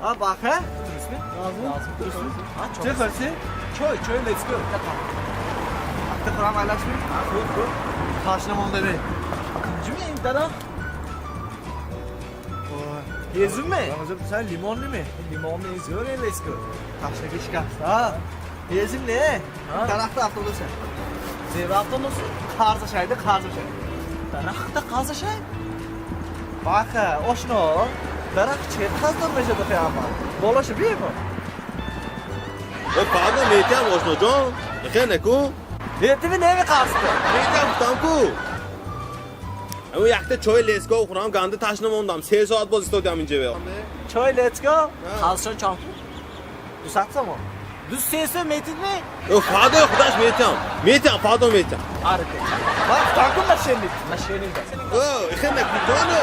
А, баха? Дурустми? Чӣ хӯрсӣ? Чой, чой, let's go. Акта хӯрам айлашми? Хӯр, хӯр. Ташна монда. Tinchmi daraf? Ҳезумmi? Sen limonli mi? Limonni zo'r, let's go. Tashnaga shikast, ha? Ҳезум не? Daraxtda avtobusi. Zeva avtobusi? Qarz ashaydi, qarz ashaydi. Daraxtda qarz ashay? Baxa, oshno, daraxt chet qarzdor mешад охи. Болаша биё. О, фардо метиҳам, ошноҷон, ихе неку. Метими, неми қарзда? Метиҳам, гуфтам ку. Аммо якта чой let's go хӯрам, ганда ташна мондам, 3 соат боз истодиам инҷа. Чой let's go? Қарзшон чанд пул? 200 сомон. Ду се сом метидми? Фардо худаш метиҳам, метиҳам, фардо метиҳам. Ари. Ман гуфтам ку, мошенник. Мошенник. О, ихе неку, ҷоно.